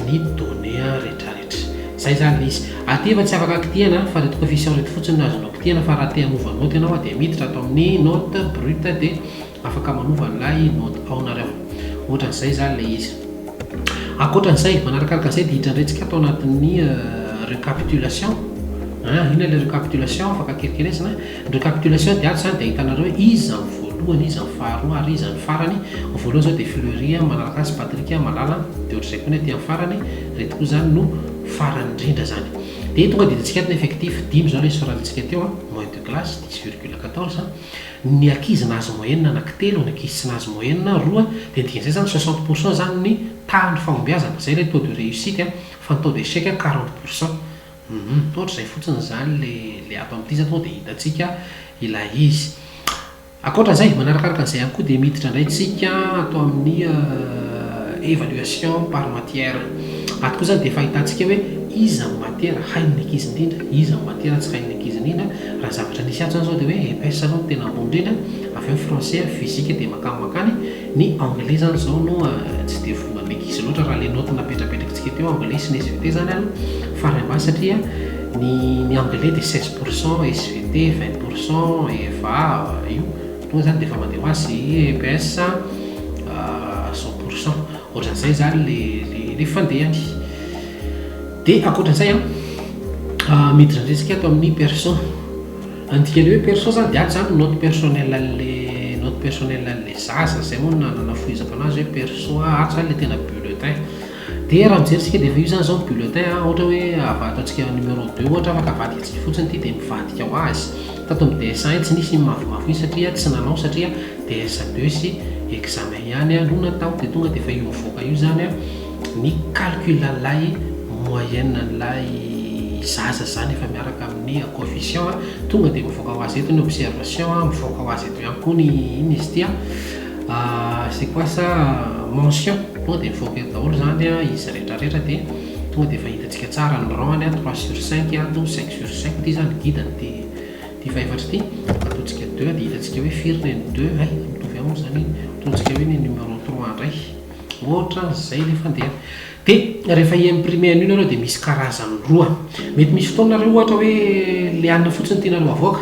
ny données rehetra rehetra. Zay zany le izy. Aty efa tsy afaka kitihana fa reto coefficient reto fotsiny no azonao kitihana fa raha te hanova note ianao dia miditra ato amin'ny note brute dia Afaka manova an'ilay note ao nareo. Ohatran'izay izany ilay izy. Ankoatran'izay, manarakaraka an'izay dia hiditra indray tsika ato anatin'ny recapitulation. An, inona ilay recapitulation? Afaka kelikely-ezina. Ny recapitulation dia ato izany dia ahitanareo hoe iza ny voalohany, iza ny faharoa ary iza ny farany. Ny voalohany izao dia Fleury, manaraka azy Patrick, Malala, dia ohatr'izay koa ny aty amin'ny farany. Ireto koa izany no farany indrindra izany. Dia tonga dia hitantsika ato ny effectif, dimy izao ilay soratantsika teo, moyenne de classe, 10,14. Ny ankizy nahazo moyenne anaky telo, ny ankizy tsy nahazo moyenne roa, dia ny dikan'izay zany 60% zany ny tahan'ny fahombiazana, zay ilay taux de réussite an, fa ny taux d'échec 40%. Hum, ohatr'izay fotsiny zany le le ato amin'ity zany tonga dia hitantsika ilay izy. Ankoatra izay, manarakaraka an'izay ihany koa dia miditra indray tsika ato amin'ny évaluation par matière. Ato koa zany dia efa ahitantsika hoe iza ny matière hain'ny ankizy indrindra, iza ny matière tsy hain'ny ankizy indrindra. Raha ny zavatra nisy ato zany zao dia hoe EPS aloha no tena ambony indrindra, avy eo français, physique dia mankany mankany, ny anglais zany zao no tsy dia voan'ny ankizy loatra raha le note napetrapetrakintsika teo anglais sy ny SVT zany aloha farany ambany satria ny ny anglais dia 16% SVT 20% EVA io tonga zany dia efa mandeha ho azy EPS 100%. Ohatran'izay zany le le le fandehany. Dia ankoatran'izay an, miditra indray isika ato amin'ny perso. Ny dikan'ilay hoe perso zany dia ato zany note personnel an'le note personnel an'le zaza, zay moa no nanafohezako anazy hoe perso, ato zany le tena bulletin. Dia raha mijery isika dia efa io zany zao ny bulletin an, ohatra hoe ataontsika numéro deux ohatra afaka avadika fotsiny ity dia mivadika ho azy. Tato amin'ny DS1 tsy nisy iny mavomavo iny satria tsy nanao satria DS2 sy examen ihany no natao dia tonga dia efa io mivoaka io zany ny calcul an'ilay moyenne an'ilay zaza zany efa miaraka amin'ny coefficient tonga dia mivoaka ho azy eto ny observation mivoaka ho azy eto ihany koa ny inona izy ity c'est quoi ça mention tonga dia mivoaka eto daholo zany izy rehetra rehetra dia tonga dia efa hitantsika tsara ny rang-ny 3 sur 5 ato 5 sur 5 ity zany guide-ny ity ity fahefatra ity ataontsika 2 dia hitantsika hoe firy ny 2 hay mitovy aminy zany ataontsika hoe ny numéro 3 indray ohatra zay le fandeha. Dia rehefa hi-imprimer an'io nareo dia misy karazany roa. Mety misy fotoana nareo ohatra hoe le anina fotsiny tianareo avoaka,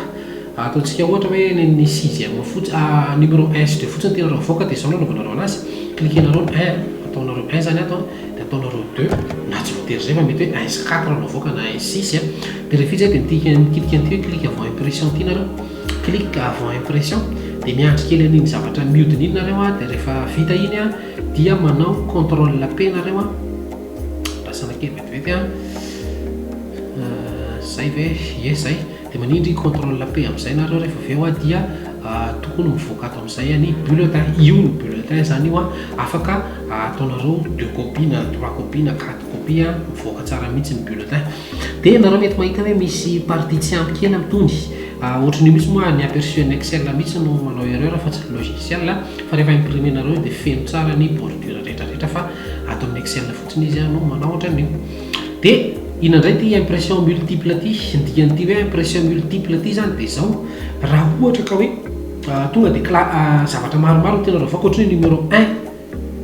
ataontsika ohatra hoe ny sixième fotsy numéro 1 sy 2 fotsiny tianareo avoaka, dia zao no anaovanareo anazy: cliquenareo ny 1, ataonareo 1 zany ato, dia ataonareo 2, na tsy voatery zay fa mety hoe 1 sy 4 no avoaka na 1 6. Dia rehefa izy dia mitika mikitika an'ity hoe clic avant impression ity nareo, clic avant impression, dia miandry kely an'iny zavatra mihodina iny nareo a, dia rehefa vita iny a dia manao contrôle P nareo a, rasana kely vetivety a, zay ve ie zay, dia manindry contrôle P amin'izay nareo. Rehefa avy eo a dia tokony mivoaka ato amin'izay ny bulletin io. Ny bulletin zany io a afaka ataonareo deux copies na trois copies na quatre copies a, mivoaka tsara mihitsy ny bulletin. Dia nareo mety mahita hoe misy partie tsy ampy kely amin'itony ohatran'io mihitsy moa ny aperçu ny Excel mihitsy no manao erreur fa tsy logiciel, fa rehefa imprimer nareo dia feno tsara ny bordure rehetrarehetra, fa ato amin'ny Excel fotsiny izy no manao ohatran'io. Dia inona indray ty impression multiple ty? Ny dikan'ity hoe impression multiple ty zany dia zao: raha ohatra ka hoe tonga dia zavatra maromaro no tianareo avoaka, ohatra hoe numéro 1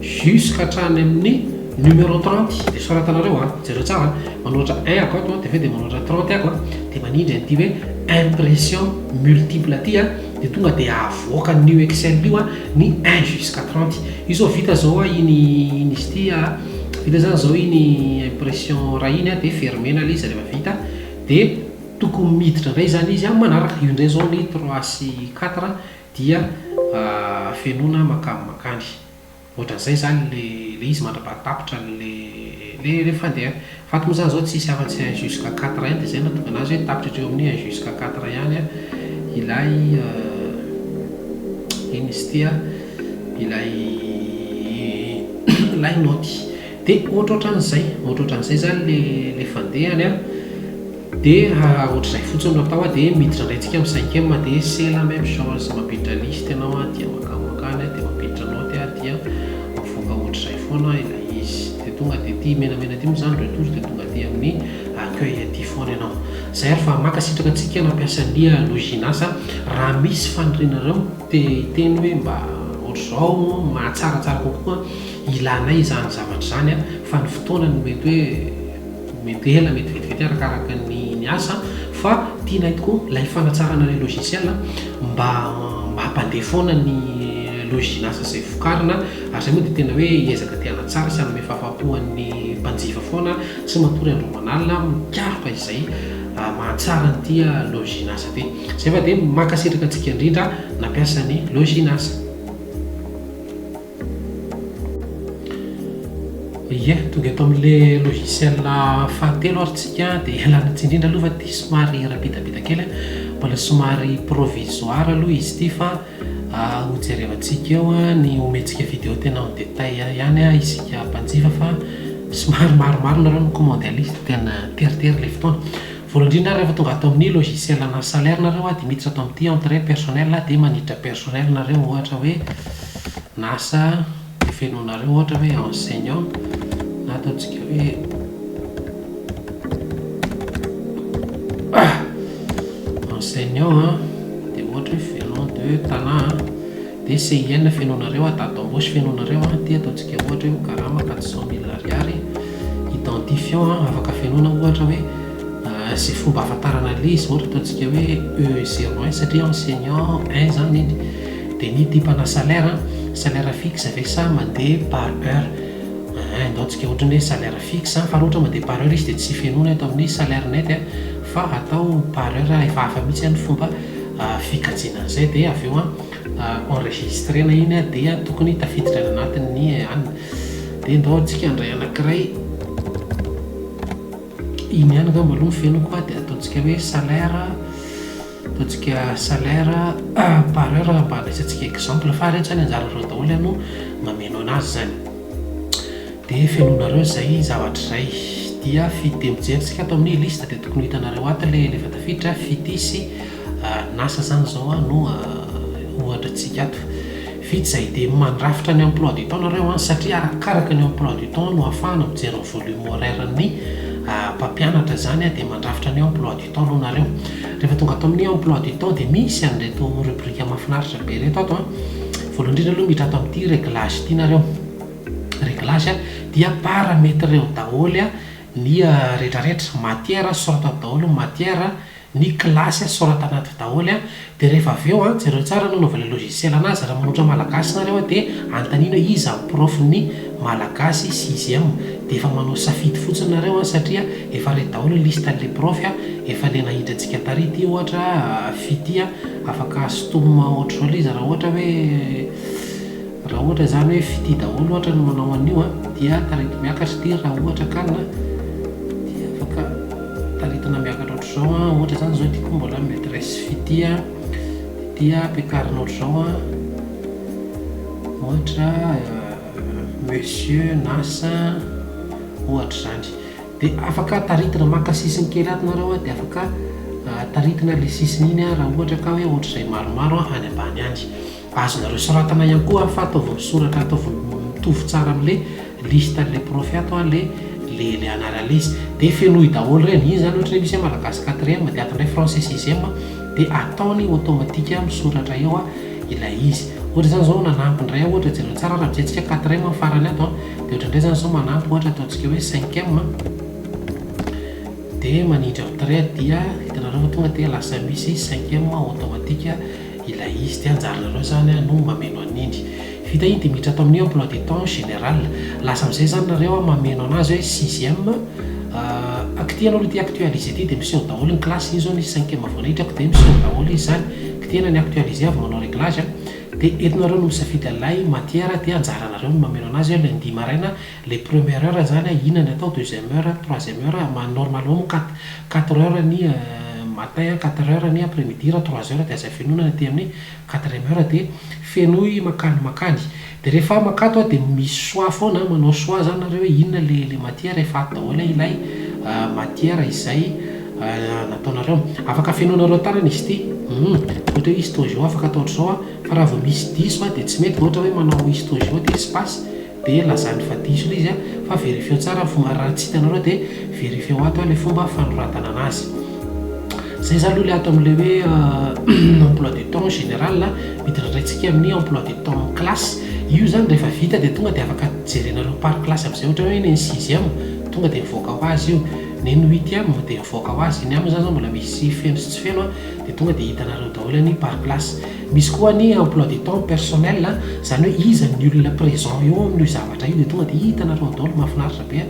jusqu'à hatrany amin'ny numéro 30, dia soratanareo a, jereo tsara, manoratra 1 ako ato, dia avy eo dia manoratra 30 ako, dia manindry an'ity hoe impression multiple ty a, dia tonga dia avoaka an'io Excel io a ny 1 jusqu'à 30 io. Zao vita zao a, iny iny izy ity a, vita zany zao iny impression raha iny a, dia fermena ilay izy. Rehefa vita dia tokony miditra indray zany izy a manaraka io indray zao ny 3 sy 4 dia fenoina makany makany ohatran'izay zany le izy mandra-pahatapitra le fandeha. Fa ato moa zany zao tsisy afa-tsy 1 jusqu'à 4 ihany, dia zay nahatonga anazy hoe tapitra hatreo amin'ny 1 jusqu'à 4 ihany a ilay iny izy ity a ilay note. Dia ohatrohatran'izay zany le fandehany a. Dia ohatr'izay fotsiny no atao dia miditra indray tsika amin'ny cinquième dia c'est la même chose, mampiditra liste ianao dia mankany mankany dia mampiditra note dia mivoaka ohatr'izay foana ilay izy. Dia tonga dia ity menamena ity moa izany retour dia tonga aty amin'ny accueil aty foana ianao. Izay ary fa mankasitraka antsika nampiasa ny Loginas. Raha misy fanirianareo te hiteny hoe mba ohatr'izao mahatsaratsara kokoa ilanay izany zavatra izany fa ny fotoana no mety hoe mety ela mety vetivety arakaraka ny ny asa fa tianay tokoa ilay fanatsarana ilay logiciel mba mba hampandeha foana ny Loginas izay vokarina ary izay moa dia tena hoe hiezaka te hanatsara sy hanome fahafahampo an'ny mpanjifa foana tsy matory andro aman'alina mikaroka izay mahatsara an'ity Loginas ity. Izay fa dia mankasitraka antsika indrindra nampiasa ny Loginas. Ie, tonga eto amin'ilay logiciel fahatelo ary tsika dia ialana tsiny indrindra aloha fa ity somary rapidapida kely, mbola somary provisoire aloha izy ity fa ho jerevantsika eo ny omentsika vidéo tena en détail ihany isika mpanjifa fa somary maromaro nareo mi-commande an'ilay izy dia tena teritery ilay fotoana. Voalohany indrindra rehefa tonga ato amin'ny logiciel ana salaire nareo dia miditra ato amin'ity entrée personnel dia maniditra personnel nareo ohatra hoe nasa dia fenoinareo ohatra hoe enseignant na ataontsika hoe enseignant dia ohatra hoe venant de Tana dia CIN fenoinareo date d'embauche fenoinareo dia ataontsika ohatra hoe mikarama 400 000 ariary identifiant afaka fenoina ohatra hoe izay fomba ahafantarana an'ilay izy ohatra ataontsika hoe E 01 satria enseignant 1 zany iny dia ny type ana salaire salaire fixe ve sa mandeha par heure ataontsika ohatra hoe salaire fixe fa raha ohatra mandeha par heure izy dia tsy fenoina eto amin'ny salaire net fa atao par heure efa hafa mihitsy ny fomba fikajiana an'izay dia avy eo enregistrena iny dia tokony tafiditra any anatin'ny anina dia ndao antsika handray anankiray iny ihany angamba aloha ny fenoko dia ataontsika hoe salaire ataontsika salaire par heure mba handraisantsika exemple fa reto zany anjaranareo daholo no mameno anazy zany dia fenonareo izay zavatra izay dia dia mijery tsika ato amin'ny liste dia tokony ho hitanareo ato ilay efa tafiditra fitia sy nasa zany izao no ohatra antsika ato. Vita izay dia mandrafitra ny emploi du temps nareo satria arakaraka ny emploi du temps no ahafahana mijery ny volume horaire ny mpampianatra izany dia mandrafitra ny emploi du temps aloha nareo. Rehefa tonga ato amin'ny emploi du temps dia misy an'ireto rubrique mahafinaritra be ireto ato. Voalohany indrindra aloha miditra ato amin'ity réglage ity nareo. Réglage dia parametre-o daholo ny rehetrarehetra, matière soratana daholo ny matière, ny kilasy soratana ato daholo an, dia rehefa avy eo an, jereo tsara ny nanaovana logiciel anazy, raha manotra malagasy nareo an dia anontanino hoe iza ny prof ny malagasy sixième, dia efa manao safidy fotsiny nareo an satria efa reto daholo ny liste an'le prof an, efa le nahidrantsika tary ity ohatra fitia afaka sintomina ohatr'izao le izy raha ohatra hoe Raha ohatra izany hoe fitia daholo ohatra no manao an'io an, dia tarito miakatra ity raha ohatra ka na dia afaka taritina miakatra ohatr'izao an, ohatra izany izao ity koa mbola maitresse fitia, ity ampiakarina ohatr'izao an, ohatra monsieur Nasa ohatra izany. Dia afaka taritina maka sisiny kely ato nareo an, dia afaka taritina ilay sisiny iny an, raha ohatra ka hoe ohatr'izay maromaro any ambany any. Azonareo soratana ihany koa fa ataovy misoratra ataovy mitovy tsara amle liste anle prof ato an le le le anaranle izy de fenoy daholo reny, iny zany ohatra hoe misy hoe malagasy quatrième de ato ndray français sixième de ataony automatique misoratra eo an ilay izy, ohatra zany zao nanampy ndray aho ohatra jereo tsara raha mijery tsika quatrième ny farany ato an de ohatra ndray zany zao manampy ohatra ataontsika hoe cinquième de manindry entrée dia hitanareo fa tonga dia lasa misy cinquième automatique ilay izy dia anjaranareo zany no mameno an'iny. Vita iny dia miditra ato amin'ny emploi du temps général. Lasa amin'izay zany nareo mameno anazy hoe sixième, kitihana aloha ity actualiser ity dia miseho daholo ny classe, iny zao nisy cinquième vao nahitrako dia miseho daholo izy zany, kitihana ny actualiser avy manao réglage dia eto nareo no misafidy an'ilay matière dia anjaranareo no mameno anazy hoe lundi maraina le première heure zany inona ny atao, deuxième heure, troisième heure, normalement moa quat quatre heures ny matin, quatre heures ny après midi raha trois heures dia aza fenoina ny aty amin'ny quatrième heure dia fenoy makany makany dia rehefa makato dia misy choix foana, manao choix zany nareo hoe inona le le matière, efa ato daholo ilay matière izay. nataonareo. Afaka fenoinareo tanana izy ity. Hum, ohatra hoe histogeo afaka atao ohatr'izao an, fa raha vao misy diso an dia tsy mety, ohatra hoe manao histogeo dia espace dia lazany fa diso ilay izy an, fa verifieo tsara ny fomba, raha tsy hitanareo dia verifieo ato ilay fomba fanoratana anazy. Zay zany aloha ilay ato amin'ilay hoe emploi du temps général, miditra indray tsika amin'ny emploi du temps classe, io zany rehefa vita dia tonga dia afaka jerenareo par classe amin'izay, ohatra hoe ny an'ny sixième tonga dia mivoaka ho azy io, ny an'ny huitième dia mivoaka ho azy, ny aminy zany zao mbola misy feno sy tsy feno an, dia tonga dia hitanareo daholo ny par classe. Misy koa ny emploi du temps personnel, izany hoe iza ny olona présent eo amin'io zavatra io dia tonga dia hitanareo ao daholo, mahafinaritra be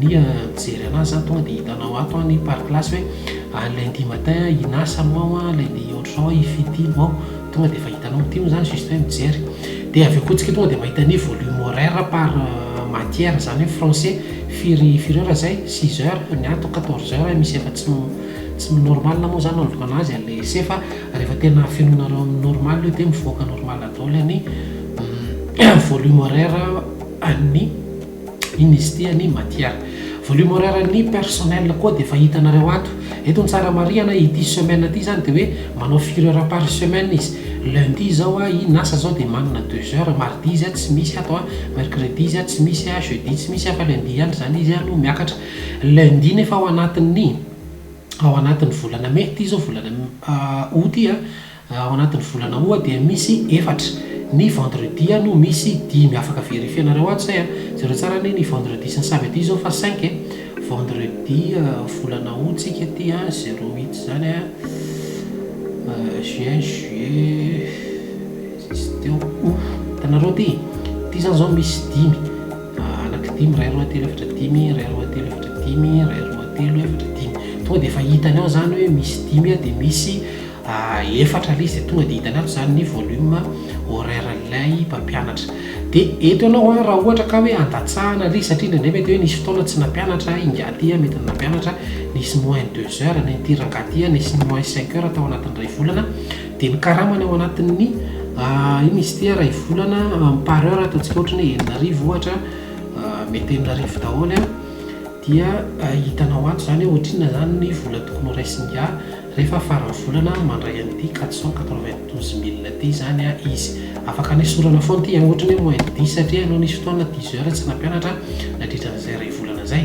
ny mijery anazy zany, tonga dia hitanao ato ny par classe hoe lundi matin i Nasa no ao, lundi ohatr'izao i Fitia no ao, tonga dia efa hitanao, ity moa zany juste hoe mijery. Dia avy eo koa tsika tonga dia mahita ny volume horaire par matière, izany hoe français firy firy heure zay? Six heures, ny ato quatorze heures, misy efa tsy tsy normal moa zany anaovako anazy an'ilay essai fa rehefa tena fenoinareo amin'ny normal io dia mivoaka normal daholo ny volume horaire an'ny inona izy ity an'ny matière. Volume horaire an'ny personnel koa dia efa hitanareo ato. Eto ny tsara marihana ity semaine ity zany dia hoe manao firy heure par semaine izy. Lundi izao a, i Nasa zao dia manana deux heures, mardi izy a tsy misy ato a, mercredi izy a tsy misy a, jeudi tsy misy a fa lundi ihany zany izy no miakatra. Lundi nefa ao anatin'ny ao anatin'ny volana mey, ity zao volana août ity a, ao anatin'ny volana août dia misy efatra, ny vendredi no misy dimy, afaka verifier-nareo ato zay a, jereo tsara anie ny vendredi sy ny samedi zao fa cinq e, vendredi volana août tsika ity a, zéro huit zany a, juin, juillet, izy teo août, hitanareo ity, ity zany zao misy dimy, anaky dimy, iray roa telo efatra dimy, iray roa telo efatra dimy, iray roa telo efatra dimy, tonga dia efa hitany ao zany hoe misy dimy dia misy efatra ilay izy dia tonga dia hitany ato zany ny volume horaire an'ilay mpampianatra. Dia eto ianao an, raha ohatra ka hoe andatsahana ilay izy satria indraindray mety hoe nisy fotoana tsy nampianatra ingahy ity an, mety nampianatra nisy moins deux heures, na ity rangahy ity an nisy moins cinq heures tao anatin'ny iray volana, dia ny karamany ao anatin'ny inona izy ity an, iray volana par heure ataontsika ohatra hoe 6000 ohatra, mety 6000 daholo an, dia hitanao ato izany hoe ohatrinona izany ny vola tokony ho raisin'ingahy rehefa faran'ny volana mandray an'ity 492 mille ity izany izy. Afaka anesorana foana ity an, ohatra ny hoe moins dix satria ianao nisy fotoana dix heures tsy nampianatra nandritra an'izay iray volana izay.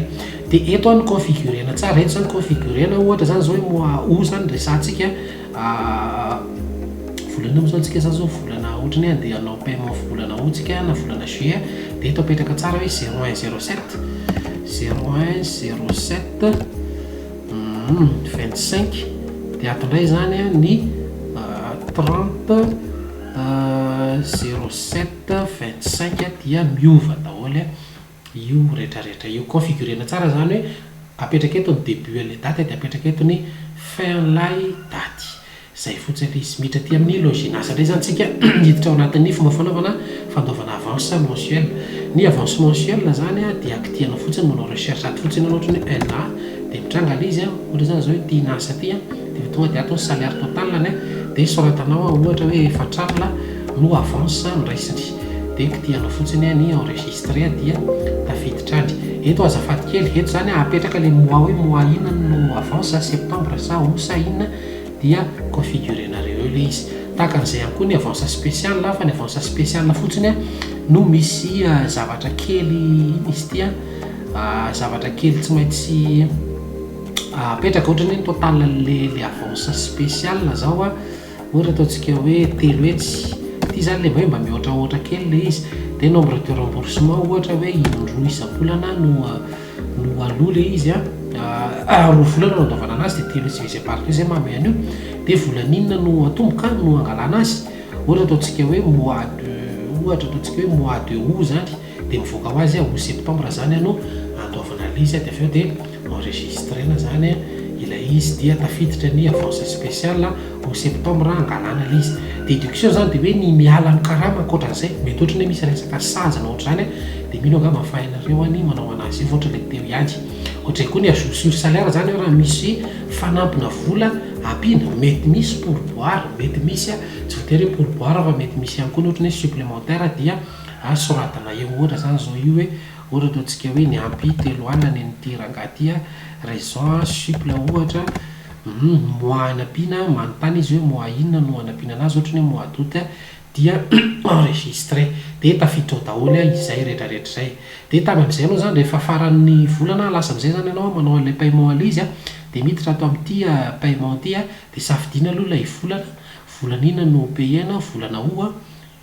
Dia eto an ny configurer-na tsara, eto izany configurer-na ohatra izany izao hoe mois août izany resahantsika, volana inona moa izany tsika izany izao, volana ohatra ny hoe andeha hanao paiement volana août tsika na volana juillet, dia eto apetraka tsara hoe zéro un zéro sept, zéro un zéro sept 25 dia ato indray izany ny 30 07 25 dia miova daholo io rehetrarehetra io. Configurer-na tsara izany hoe apetraka eto ny début an'ilay daty dia apetraka eto ny fin an'ilay daty. Izay fotsiny ilay izy. Miditra aty amin'ny Loginasa indray izany tsika hiditra ao anatin'ny fomba fanaovana fandoavana avance mensuelle. Ny avance mensuelle izany dia kitihana fotsiny, manao recherche ato fotsiny ianao ohatra hoe NA dia mitranga ilay izy, ohatra izany izao ity Nasa ity dia tonga dia ato ny salaire total-ny dia soratanao ohatra hoe 40 no avance noraisiny dia kitihana fotsiny ny enregistrer dia tafiditra any. Eto azafady kely, eto izany apetraka ilay mois hoe mois inona no avance, septembre sa aout sa inona. dia configurer-nareo eo ilay izy. Tahaka an'izay ihany koa ny avance spéciale fa ny avance spéciale fotsiny no misy zavatra kely inona izy ity an, zavatra kely tsy maintsy apetraka ohatra ny hoe ny total an'ilay avance spéciale zao an, ohatra ataontsika hoe 300, ity zany ilay hoe mba mihoatrahoatra kely ilay izy, dia nombre de remboursement ohatra hoe indroa isam-bolana no no aloha le izy an, roa volana no andoavana anazy dia telo divisé par deux zay manome an'io, dia volana inona no atomboka no angalana azy, ohatra ataontsika hoe mois de ohatra ataontsika hoe mois de août zany dia mivoaka ho azy août septembre zany no andoavana an'ilay izy dia avy eo dia enregistrena zany ilay izy dia tafiditra ny avance spéciale août septembre angalana ilay izy, déduction zany dia hoe ny miala amin'ny karama ankoatran'izay, mety ohatra ny hoe misy resaka sazy na ohatr'izany dia mino angamba fa hainareo ny manao anazy io fa ohatra ilay teo ihany. Ohatr'izay koa ny ajout sur salaire izany hoe raha misy fanampina vola ampiana, mety misy pourboire, mety misy tsy voatery hoe pourboire fa mety misy ihany koa ny ohatran'ny hoe supplémentaire dia soratana eo ohatra izany izao io hoe ohatra ataontsika hoe niampy 30 ny an'ity rangahy ity. Raison suple ohatra, mois anampiana, manontany izy hoe mois inona no anampiana anazy, ohatra ny hoe mois d'août, dia enregistrer, dia tafiditra ao daholo izay rehetrarehetra izay. Dia tany amin'izay ianao izany rehefa faran'ny volana, lasa amin'izay izany ianao manao an'ilay paiement ilay izy, dia miditra ato amin'ity paiement ity, dia safidiana aloha ilay volana, volana inona no payer-na, volana août,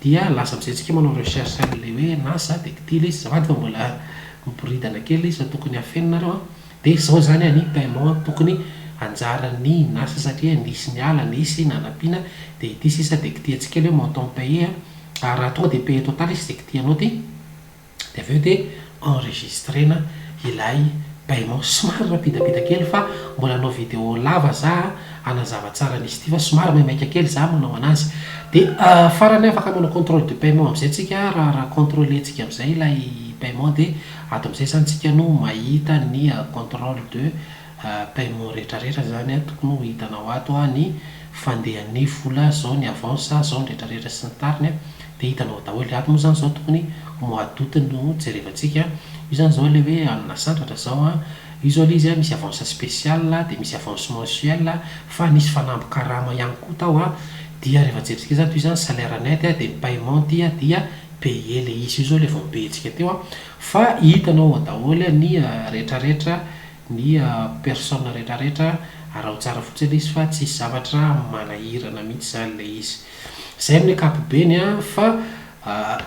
dia lasa amin'izay tsika manao recherche an'ilay hoe nasa, dia kity ilay izy, azafady fa mbola miboridana kely ilay izy fa tokony hafenina nareo an. Dia izao izany ny paiement tokony anjaran'ny nasa satria nisy niala, nisy nanampiana, dia ity sisa dia kitihantsika ilay hoe montant payé an, ary raha tonga dia payé total izy dia kitihanao ity, dia avy eo dia enregistrena ilay paiement. Somary rapidapida kely fa mbola hanao vidéo lava za hanazava tsara an'izy ity fa somary maimaika kely za manao anazy. Dia farany afaka manao contrôle de paiement amin'izay tsika, raha raha contrôler-tsika amin'izay ilay paiement dia ato amin'izay izany tsika no mahita ny contrôle de paiement rehetrarehetra izany an, tokony ho hitanao ato ny fandehan'ny vola, zao ny avance, zao ny rehetrarehetra sy ny tariny an, dia hitanao daholo. Ato moa izany zao tokony mois d'août no jerevantsika, io izany zao ilay hoe anona sandratra zao an, io zao ilay izy an, misy avance spéciale, dia misy avance mensuelle, fa nisy fanamby karama ihany koa tao an, dia rehefa jerentsika izany toy izany salaire net dia ny paiement ity dia payé ilay izy, io zao ilay vao ni-payer-tsika teo an, fa hitanao ao daholo ny rehetrarehetra, ny personne rehetrarehetra, araho tsara fotsiny ilay izy fa tsisy zavatra manahirana mihitsy izany ilay izy. Izay amin'ny ankapobeny an, fa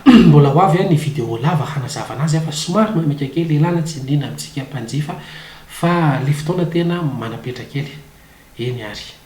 mbola ho avy ny vidéo lava hanazava anazy fa somary maimaika kely, ialana tsiny indrindra amintsika mpanjifa fa ilay fotoana tena manapetra kely. Eny ary.